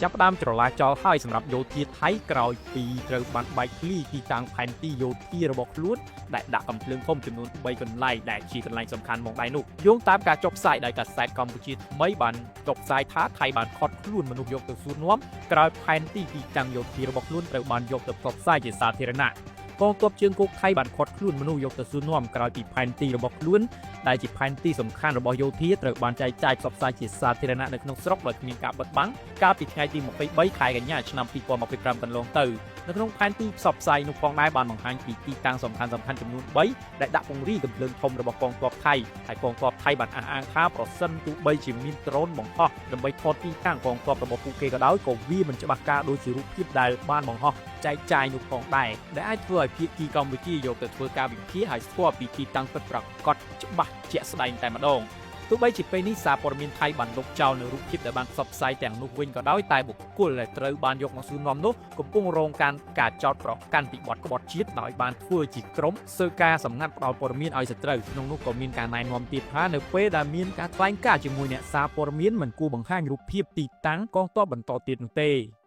ចាប់ផ្ដើមច្រឡាចោលហើយសម្រាប់យោធាថៃក្រោយពីត្រូវបានបែកធ្លាយទីតាំងផែនទីយោធារបស់ខ្លួនដែលដាក់កំភ្លើងធំចំនួន3កន្លែងដែលជាកន្លែងសំខាន់មកដែរនោះយោងតាមការចុះផ្សាយដោយកាសែតកម្ពុជាថ្មីបានចុះផ្សាយថាថៃបានឃាត់ខ្លួនមនុស្សយកទៅសួរនាំក្រោយផែនទីទីតាំងយោធារបស់ខ្លួនត្រូវបានយកទៅផ្សព្វផ្សាយជាសាធារណៈកងទ័ពជើងគោកថៃបានឃាត់ខ្លួនមនុស្សយកទៅសួរនាំក្រោយពីផែនទីរបស់ខ្លួនដែលជាផែនទីសំខាន់របស់យោធាត្រូវបានចែកចាយផ្សព្វផ្សាយជាសាធារណៈនៅក្នុងស្រុកដោយគ្មានការបិទបាំងកាលពីថ្ងៃទី23ខែកញ្ញាឆ្នាំ2025កន្លងទៅនៅក្នុងផែនទីផ្សព្វផ្សាយនោះផងដែរបានបង្ហាញពីទីតាំងសំខាន់ៗចំនួន3ដែលដាក់ពង្រាយកំភ្លើងធំរបស់កងទ័ពថៃហើយកងទ័ពថៃបានអះអាងថាប្រសិនទោះបីជាមានដ្រូនបង្ហោះដើម្បីថតទីតាំងកងទ័ពរបស់ពួកគេក៏ដោយក៏វាមិនច្បាស់ការដូចជារូបភាពដែលបានបង្ហោះចែកចាយនោះផងដែរដែលអាចធ្វើឲ្យភាគីកម្ពុជាយកទៅធ្វើការវិភាគហើយស្គាល់ពីទីតាំងពិតប្រាកដច្បាស់ជាក់ស្ដែងតែម្ដងទោះបីជាពេលនេះសារព័ត៌មានថៃបានលុបចោលនៅរូបភាពដែលបានផ្សព្វផ្សាយទាំងនោះវិញក៏ដោយតែបុគ្គលដែលត្រូវបានយកមកសួរនាំនោះកំពុងរងការការចោទប្រកាន់ពីបទក្បត់ជាតិដោយបានធ្វើជាក្រុមសើការសម្ងាត់ផ្ដល់ព័ត៌មានឲ្យសត្រូវក្នុងនោះក៏មានការណែនាំទៀតថានៅពេលដែលមានការថ្លែងការណ៍ជាមួយអ្នកសារព័ត៌មានមិនគួរបង្ហាញរូបភាពទីតាំងកងទ័ពបន្តទៀតនោះទេ។